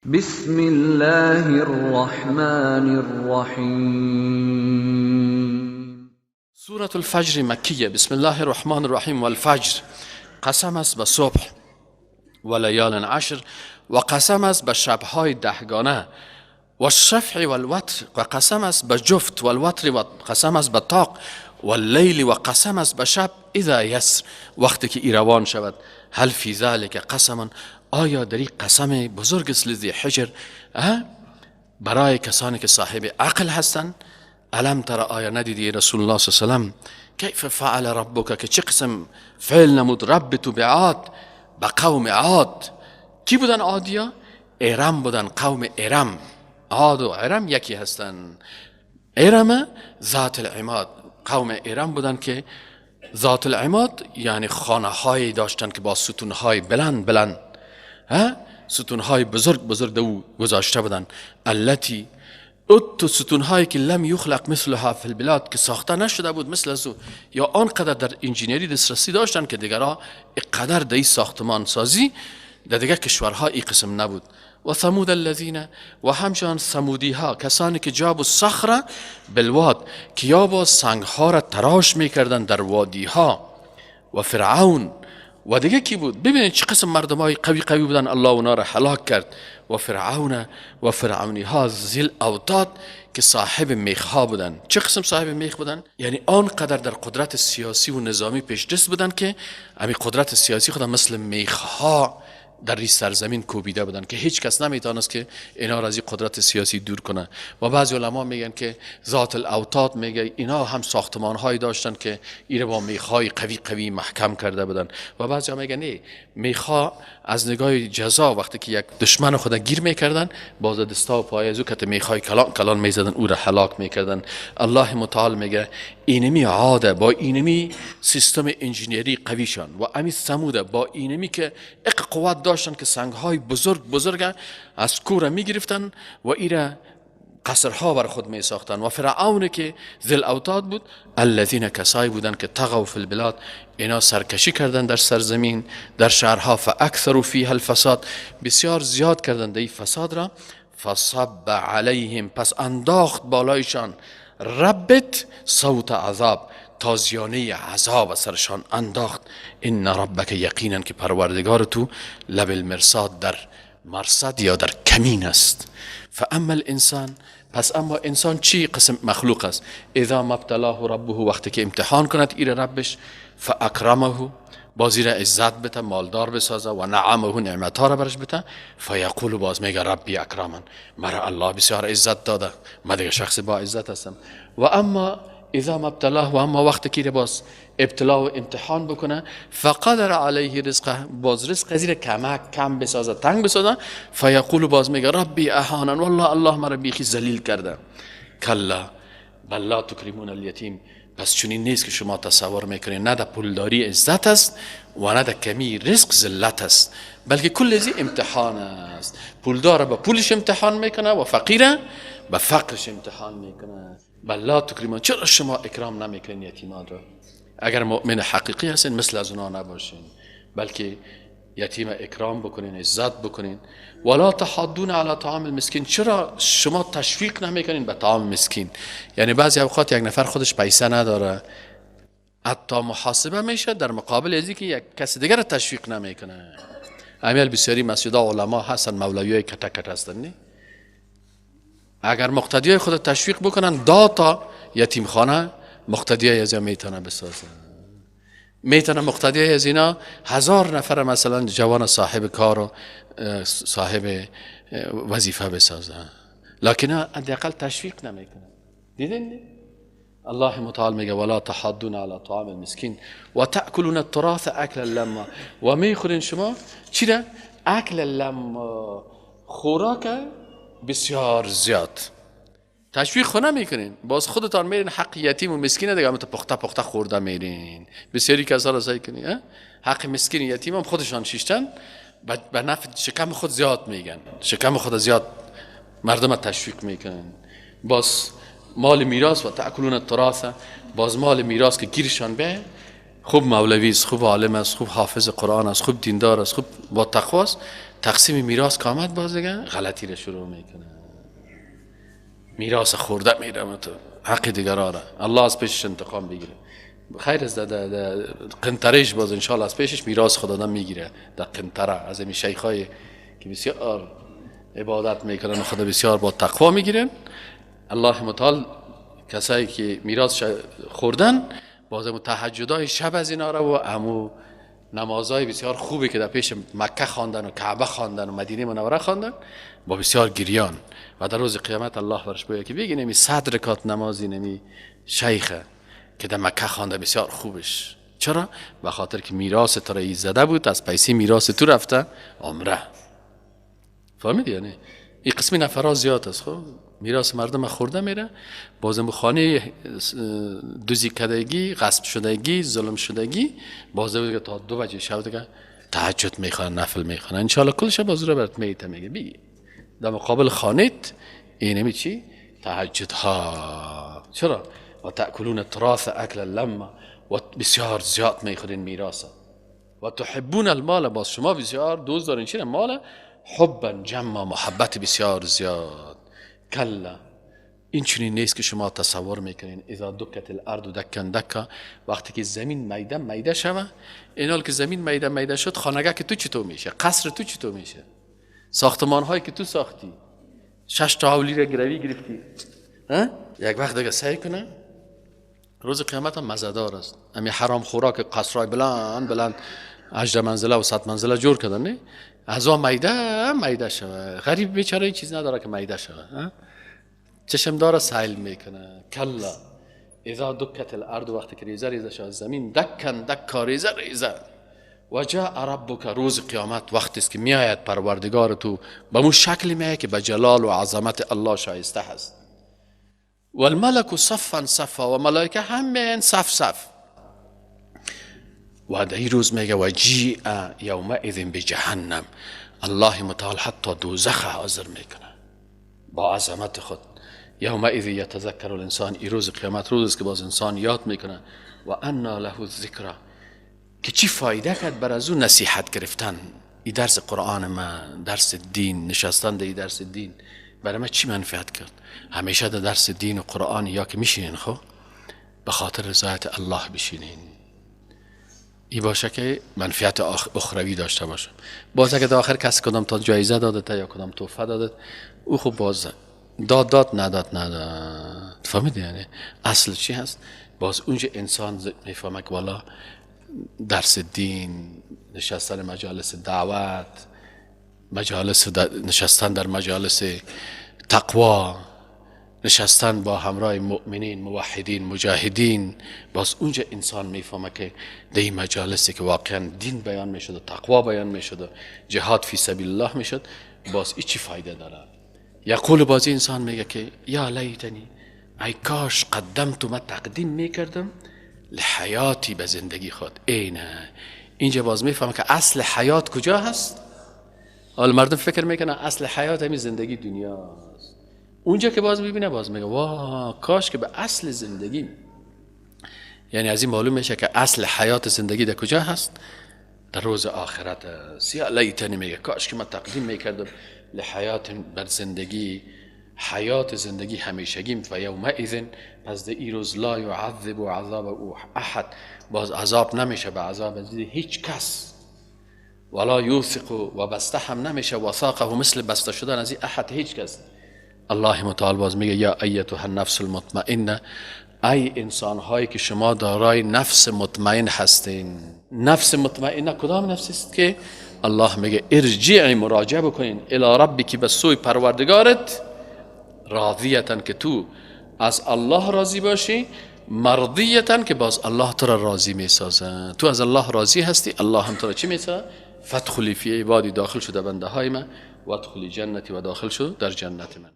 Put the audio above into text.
بسم الله الرحمن الرحیم. سورة الفجر مکیه. بسم الله الرحمن الرحیم. والفجر، قسم است به صبح، و لیال عشر، و قسم است به شبهای دهگانه، و الشفع والوتر، و قسم است به جفت، و الوتر، و قسم است به طاق، و اللیل، و قسم است به شب، اذا یسر، وقتی که ایروان شود. هل فی ذلک قسم، آیا در این قسم بزرگ است لذی حجر، برای کسانی که صاحب عقل هستند؟ الم تر، آیا ندیدی رسول الله صلی الله علیه و سلم، کیف فعل ربک، که چه قسم فعل نمود رب تو بعاد، به قوم عاد. کی بودن عادیا؟ ارم بودن، قوم ارم. عاد و ارم یکی هستن. ارم ذات العماد، قوم ارم بودن که ذات العماد یعنی خانه های داشتن که با ستون های بلند بلند، ستون های بزرگ بزرگ دو گذاشته بودن. التي ات، ستون هایی که لم یخلق مثلها فی البلاد، که ساخته نشده بود مثل از او، یا آنقدر در انجینری دسترسی داشتن که دیگرها اقدر در ساختمان سازی در دیگر کشورها ای قسم نبود. و ثمود الذین، و همچنان ثمودی ها، کسانی که جابوا الصخر بالواد، که یا با سنگ ها را تراش میکردن در وادی ها. و فرعون، و دیگه کی بود؟ ببینید چه قسم مردم های قوی قوی بودن، الله اونا را هلاک کرد. و فرعون و فرعونی ها ذی الاوتاد، که صاحب میخ ها بودن. چه قسم صاحب میخ بودن؟ یعنی آنقدر در قدرت سیاسی و نظامی پیش دست بودن که امی قدرت سیاسی خود مثل میخ ها در ریس سرزمین کوبیده بودن که هیچ کس نمیتونست که اینا را از این قدرت سیاسی دور کنه. و بعضی علما میگن که ذات الاوتاد میگه اینا هم ساختمان هایی داشتن که ایره با میخ های قوی قوی محکم کرده بودن. و بعضی میگن نه، میخ ها از نگاه جزا وقتی که یک دشمن خود گیر میکردن، باز دستا و پای از او که میخ های کلان کلان میزدن، او را هلاک میکردن. الله متعال میگه اینمی عاده با اینمی سیستم انجینری قویشان و امی ثموده با اینمی که اق قوت داشتن که سنگ های بزرگ بزرگ از کوره می گرفتن و ایره قصرها بر خود می ساختن. و فرعون که ذل اوتاد بود، الذین، کسایی بودن که طغوا فی البلاد، اینا سرکشی کردن در سرزمین، در شهرها، فاکثروا فیها الفساد، بسیار زیاد کردن در فساد را. فصب علیهم، پس انداخت بالایشان ربت صوت عذاب، تازیانه عذاب سرشان انداخت. ان ربک، یقینا که پروردگار تو، لبالمرصاد، در مرصد یا در کمین است. فاما الانسان، پس اما انسان چی قسم مخلوق است؟ اذا ما ابتلاه ربه، وقتی که امتحان کند ایر ربش، فاکرمه، بازی را عزت بته، مالدار بسازه، و نعمه، نعمت ها را برش بته، فیقول، باز میگه ربی اکرمن، مرا الله بسیار عزت داده، من دیگه شخص با عزت هستم. و اما اذا ما ابتلاه، و اما وقتی که باز ابتلا و امتحان بکنه، فقدر علیه رزقه، باز رزق زیر کمک کم بسازه، تنگ بسازه، فیقول، باز میگه ربی اهانن، والله الله مرا بیخی ذلیل کرده. کلا بل لا تکرمون الیتیم، پس چنین نیست که شما تصور میکنید، نه در پولداری عزت است و نه در کمی رزق ذلت است، بلکه کل ازی امتحان است. پولدار به پولش امتحان میکنه و فقیر به فقرش امتحان میکنه. بل لا تکرمون، چرا شما اکرام نمیکنین یتیمان را؟ اگر مؤمن حقیقی هستین مثل از اونا نباشین، بلکه یتیم اکرام بکنین، عزت بکنین. ولا تحاضون علی طعام المسکین، چرا شما تشویق نمیکنین به طعام مسکین؟ یعنی بعضی اوقات یک نفر خودش پیسه نداره، حتی محاسبه میشه در مقابل ازی که یک کس دیگر را تشویق نمیکنه. امیال بسیاری مسجدها علما هستن، مولوی های کتکت هستن، نه؟ اگر مقتدی های خود تشویق بکنن، دا تا یتیم خانه مقتدی های از میتونه بسازن، میتونه مقتدی از اینا 1000 نفر مثلا جوان صاحب کار و صاحب وظیفه بسازن، لکن حداقل تشویق نمیکنه. دیدین؟ الله متعال میگه ولا تحاضون علی طعام المسکین و تاکلون التراث اکلا لما، و میخورین شما چی را؟ اکل لما، خوراک بسیار زیاد. تشویق خو نمیکنین، باز خودتان میرین حق یتیم و مسکین دیگه هم پخته پخته خورده میرین. بسیاری کسا را سعی کنی حق مسکین یتیم هم خودشان شیشتن به نفع شکم خود زیاد میگن، شکم خود زیاد مردم تشویق میکنن. باز مال میراث و تاکلون التراث، باز مال میراث که گیرشان به خوب مولوی است، خوب عالم است، خوب حافظ قرآن است، خوب دیندار است، خوب با تقوا است، تقسیم میراث که آمد باز دیگه غلطی را شروع میکنه، میراث خورده میره، تو حق دیگران را الله از پیشش انتقام بگیره. خیر از در قنطرهش باز انشالله از پیشش میراث خدا آدم میگیره. در قنطره از این شیخای که بسیار عبادت میکنن و خدا بسیار با تقوا میگیرن، الله متعال کسایی که میراث خوردن باز امو تهجدهای شب از اینا را و امو نمازهای بسیار خوبی که در پیش مکه خواندن و کعبه خواندن و مدینه منوره خواندن با بسیار گریان، و در روز قیامت الله برش بگه که بگی نمی 100 رکعت نمازی نمی شیخه که در مکه خوانده بسیار خوبش. چرا؟ به خاطر که میراث تو را زده بود، از پیسه میراث تو رفته عمره. فهمیدی؟ یعنی این قسمی نفرا زیاد است. خب میراث مردم خورده میره، بازم خانه دوزی کدگی، غصب شدگی، ظلم شدگی، باز دیگه تا 2 بجه شب دیگه تهجد میخوانن، نفل میخوانن. ان شاء الله کل شب باز رو برات میته، میگه بگی در مقابل خانهت اینمی چی؟ تهجد ها. چرا؟ و تاکلون التراث اکلا لما، و بسیار زیاد میخورین میراث. و تحبون المال، باز شما بسیار دوست دارین چی؟ مال حبا جما، محبت بسیار زیاد. کلا، این چنین نیست که شما تصور میکنین. اذا دکت الارض دکن دکا، وقتی که زمین میده میده شوه، اینال که زمین میده میده شد، خانگه که تو چطور میشه، قصر تو چطور میشه، ساختمان هایی که تو ساختی، 6 تا حولی را گروی گرفتی، یک وقت دیگه سعی کنه روز قیامت هم مزدار است. امی حرام خوراک قصرهای بلند بلند 18 منزله و 100 منزله جور کردن، نه از آن میده میده شوه. غریب بیچاره چیز نداره که میده شوه، چشم داره سیل میکنه. کلا اذا دکت الارض، وقتی که ریزه ریزه شد زمین، دکن دکا ریزه ریزه. و جاء ربک، روز قیامت وقتی است که میآید پروردگار تو به مو شکل میآید که به جلال و عظمت الله شایسته هست. والملک صفا صفا، و ملائکه هم میآیند صف صف. و در این روز میگه و جیء یومئذ بجهنم، الله متعال حتی دوزخ حاضر میکنه با عظمت خود. یومئذ یتذکر الانسان، این روز قیامت روز است که باز انسان یاد میکنه. و انا له الذکری، که چی فایده کرد بر از او نصیحت گرفتن. این درس قرآن من، درس دین، نشستن در این درس دین برای من چی منفعت کرد؟ همیشه در درس دین و قرآن یا که میشینین، خب به خاطر رضایت الله بشینین، ای باشه که منفعت اخروی داشته باشه. باز اگه در آخر کس کدام تا جایزه داده تا یا کدام تحفه داده، او خب باز داد داد نداد نداد. فهمیدی؟ یعنی اصل چی هست؟ باز اونجا انسان میفهمه که والا درس دین، نشستن مجالس دعوت، مجالس نشستن در مجالس تقوا، نشستن با همراه مؤمنین، موحدین، مجاهدین، باز اونجا انسان میفهمه که در این مجالسی که واقعا دین بیان میشد و تقوا بیان میشد و جهاد فی سبیل الله میشد، باز این چی فایده داره؟ یقول، بازی انسان میگه که یا لیتنی، ای کاش قدمت، ما تقدیم میکردم لحیاتی، به زندگی خود. اینه اینجا باز میفهمه که اصل حیات کجا هست. حالا مردم فکر میکنن اصل حیات همین زندگی دنیاست. اونجا که باز میبینه باز میگه وا کاش که به اصل زندگی، یعنی از این معلوم میشه که اصل حیات زندگی در کجا هست؟ در روز آخرت است. یا لیتنی، میگه کاش که من تقدیم میکردم لحیات، بر زندگی، حیات زندگی همیشگیم. و یومئذ، پس در این روز، لا یعذب عذاب او احد، باز عذاب نمیشه به عذاب هیچ کس، ولا یوثق، و بسته هم نمیشه، وثاقه، مثل بسته شدن از این احد، هیچ کس. الله متعال باز میگه یا ایتها النفس المطمئنه، ای انسان هایی که شما دارای نفس مطمئن هستین. نفس مطمئنه کدام نفس است که الله میگه ارجعی، مراجعه بکنین، الی ربک، به سوی پروردگارت، راضیتن، که تو از الله راضی باشی، مرضیتن، که باز الله تو را راضی میسازه. تو از الله راضی هستی، الله هم تو را چی میسازه؟ فادخلی فی عبادی، داخل شده بنده های من، وادخلی جنتی، و داخل شد در جنت من.